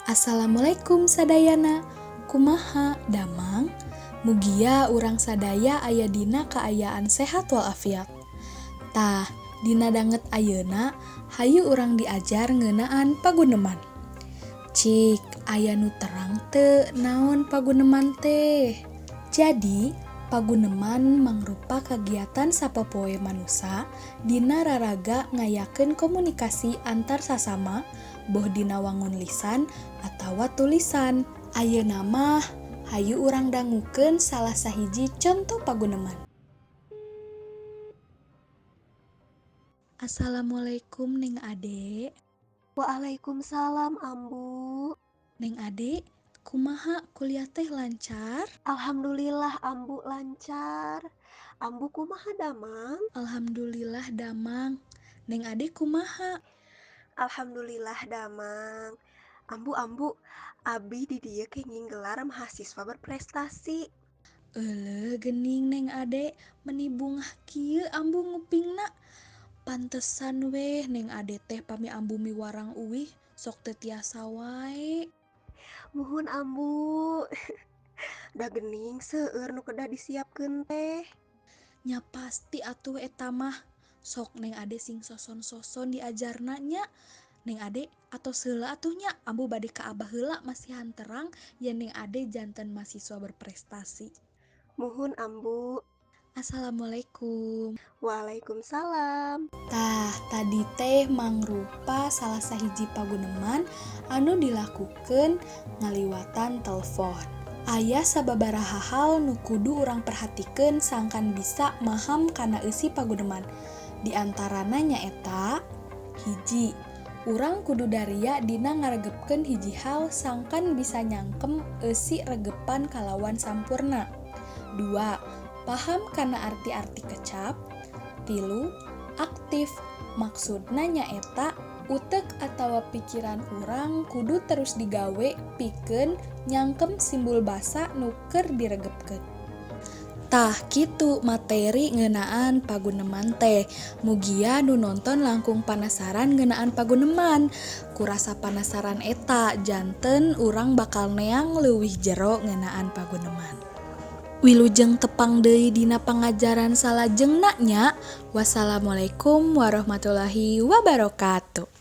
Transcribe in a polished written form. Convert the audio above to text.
Assalamualaikum sadayana. Kumaha damang? Mugia urang sadaya aya dina kaayaan sehat walafiat. Tah, dina danget ayeuna hayu urang diajar ngeunaan paguneman. Cik, aya nu terang teu naon paguneman teh? Jadi, paguneman mangrupa kagiatan sapopoe manusa dina raraga ngayakeun komunikasi antar sasama boh dina wangun lisan atawa tulisan. Ayeuna mah hayu urang dangukeun salah sahiji conto paguneman. Assalamualaikum Neng Ade. Waalaikumsalam Ambu. Neng Ade, kumaha kuliah teh lancar? Alhamdulillah Ambu lancar. Ambu kumaha damang? Alhamdulillah damang. Neng Ade kumaha? Alhamdulillah damang. Ambu ambu, abi di dieu kenging gelar mahasiswa berprestasi. Euleuh geuning Neng Ade, meni bungah kieu ambu ngupingna. Pantesan weh Neng Ade teh pami ambu miwarang uwih sok teu tiasa wae. Muhun Ambu. Da geuning seueur nu kedah disiapkeun teh. Nya pasti atuh eta mah. Sok Neng Ade sing soson-soson diajarna nya. Neng Ade atos heula atuh nya, ambu bade ka Abah heula masihan terang yen Neng Ade janten mahasiswa berprestasi. Muhun Ambu. Assalamualaikum. Waalaikumsalam. Tah, tadi teh mangrupa salah sahiji paguneman anu dilakukeun ngaliwatan telpon. Aya sababaraha hal nu kudu urang perhatikeun sangkan bisa maham kana eusi paguneman. Di antarana nyaeta hiji, urang kudu daria dina ngaregepkeun hiji hal sangkan bisa nyangkem eusi regepan kalawan sampurna. 2, paham kana arti-arti kecap. 3, aktif, maksudna nyaeta utek atawa pikiran urang kudu terus digawe pikeun nyangkem simbol basa nu keur diregepkeun. Tah kitu materi ngeunaan paguneman teh. Mugia nu nonton langkung panasaran ngeunaan paguneman. Kurasa panasaran eta janten urang bakal neang leuwih jero ngeunaan paguneman. Wilujeng tepang deui dina pangajaran salajengna nya. Wassalamualaikum warahmatullahi wabarakatuh.